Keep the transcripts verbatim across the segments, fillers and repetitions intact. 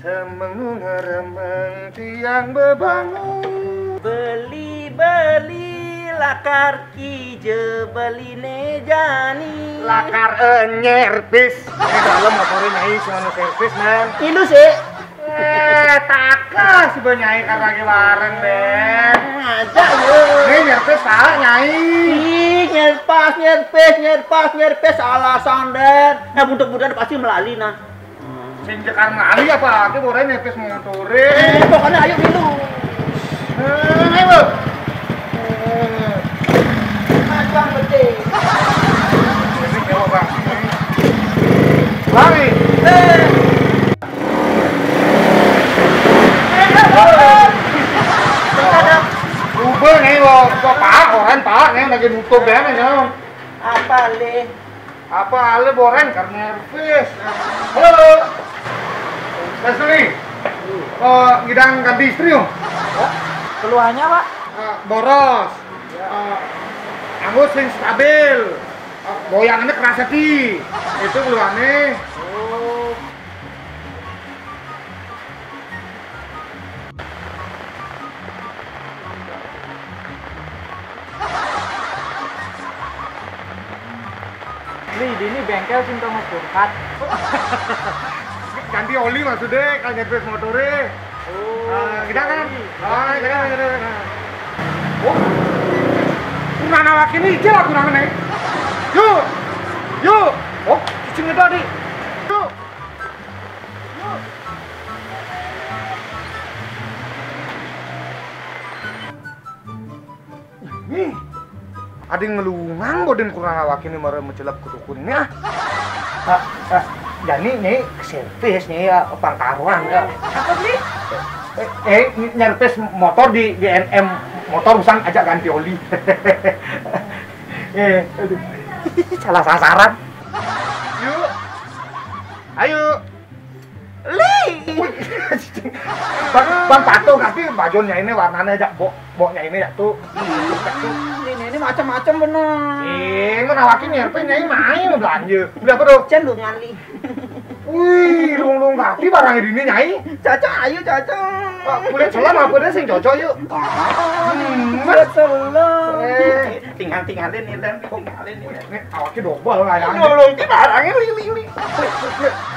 Remeng ngaremeng tiang bebangun. Beli-beli lakar kija beline jani. Lakar, eh, nyerpis. Ini dalam motornya nyai cuma servis, men. Ilu sih. Eh, takah si Bang Nyai kan lagi bareng, men. Aja lu. Ini nyerpis tak, Nyai? Ih, nyerpas, nyerpis, nyerpas, nyerpis, alasan, Den. Nah, budak-budak pasti melali, nah. Sing cekar ngali apa? Ki borai nepis motore. Eh, pokoknya ayo milu. Eh, ayo. Macam betul. Ini nyawa, Bang. Bang, nih. Eh. Ubah nih, lo. Kok, Pak, orang, Pak, nih lagi nutup ya, nih, nyong. Apa, Le? Apa ale boren karena servis? Halo. Leslie. Eh, ngidang ganti istri, yo? Keluhannya, Pak? Eh, boros. Eh, anggo sing stabil. Eh, goyangannya keras hati. Itu keluhannya. Oh. Li, di ini bengkel sing tau curhat. Ganti oli maksudnya, kan nyerpis motore. Oh, ah, kita kan? Oli. Ah, kita kan, kita kan. Oh. Kurang awak ini aja lah kurang nih. Yuk. Yuk. Oh, cicing itu tadi. Yuk. Yuk. Nih, ada yang ngelungang boden kurang awak ini mara mencelap kutukun ini, ah. Ah, ah, jani nyai ke servis nyai ya pangkaruan ya. Apa beli? Eh, eh, nyerpis motor di G N M motor usan ajak ganti oli. Eh, aduh. Salah sasaran. Yuk. Ayo. Li. Bang, Bang Patung, tapi bajonnya ini warnanya aja bok, boknya ini ya tuh. Ini ini macam-macam bener. Eh, mau nawakin nyerpe nyai main belanja. Beli apa tuh? Cendungan li. Wih, lung-lung tapi barangnya di ini nyai. Cocok, ayo cocok. Pak, kulit selam apa deh sing cocok yuk. Hmm, kulit selam. Eh, tinggal tinggalin nih dan tinggalin nih. Nih, awaknya dobel kayaknya. Lulung ki barangnya li li li.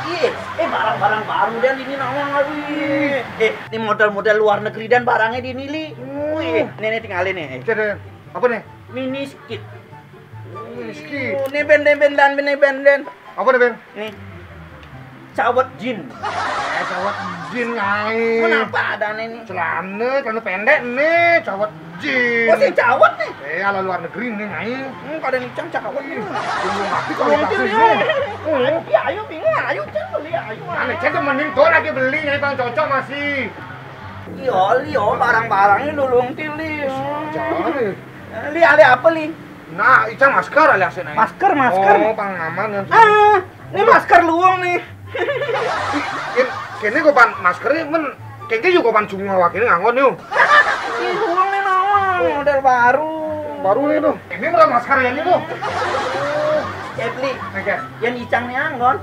Iya, eh barang-barang baru dan ini nawang lagi. Eh, ini modal-modal luar negeri dan barangnya di ini li. Wih, nih nih tinggalin nih. Cek deh. Apa nih? Mini skit. Mini skit. Nih ben ben ben dan ben ben dan. Apa nih ben? Nih. Cawet jin. Eh, cawet jin, Nyai. Kenapa ada nih? Celana, celana pendek nih, cawet jin. Oh, sing cawet nih. Eh, ala luar negeri nih, Nyai. Hmm, pada nicang cawet nih. Tunggu mati kalau dikasih. Iya, ayo bingung, ayo cek beli, ayo. Aneh, cek mending tuh lagi beli, Nyai, Bang Cocok masih. Iya, iya, barang-barangnya lulung tilis. Jangan. Li, ali apa li? Nah, ica masker alias ini. Masker, masker. Oh, pang aman ya. Ah, ini masker luung nih. Kene kok pan masker ini men kene juga pan cuma wakil nganggon yuk. Ini luung nih nawang, model baru. Baru nih tuh. Ini murah masker ya ini tuh. Cek li. Oke. Yang icang nih anggon.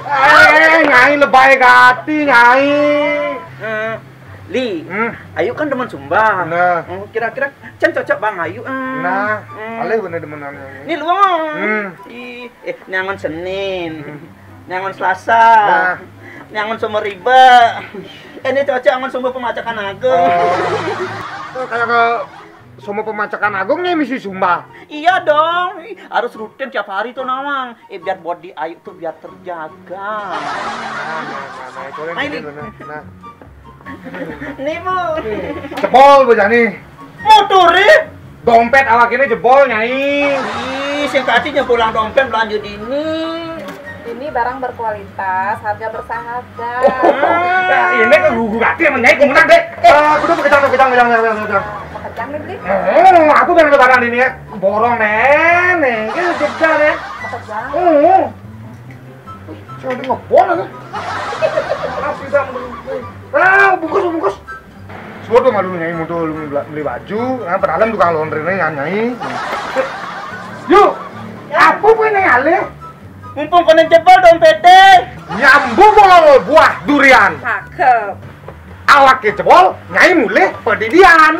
Eh, nyai lebay gati, nyai. Eh, Li, hmm. Ayu kan demen sumbang. Nah. Oh, kira-kira can cocok Bang Ayu. Eh. Nah, hmm. Alih bener demen Ayu. Ini luang. Hmm. Ih, eh, nyangon Senin. Hmm. Nyangon Selasa. Nah. Nyangon Someriba. Eh, ini cocok ngon Sumba Pemacakan Agung. Oh. Tuh, kayak ke Sumba Pemacakan Agungnya misi sumbang. Iya dong, harus rutin tiap hari tuh nawang. Eh, biar body Ayu tuh biar terjaga. Nah, nah, nah, nah, nah, ini. Nah. Nih, Bu. Jebol, Bu Jani. Motor, eh? Dompet awak ini jebol, Nyai. Ih, sing tadi nyebulang dompet belanja di ini. Ini barang berkualitas, harga bersahabat. Oh, nah, ini ke gugu kaki sama Nyai, kumenang deh. Eh, kudu kejang, kejang, kejang, kejang, kejang. Kejang nih, beli. Oh, aku kan ada barang di ini ya. Borong, nih, nih. Ini jedar ya. Kejang. Oh. Saya udah ngebon aja. Maaf, tidak. Ah, bungkus, bungkus. Suatu malu nyai mutu lu beli, beli baju, nah, padahal tukang laundry nya nyai. Yuk, apa pun nyai alih? Mumpung kono jebol dompété. Nyambung buah durian. Cakep. Awak jebol, nyai mulih padidian.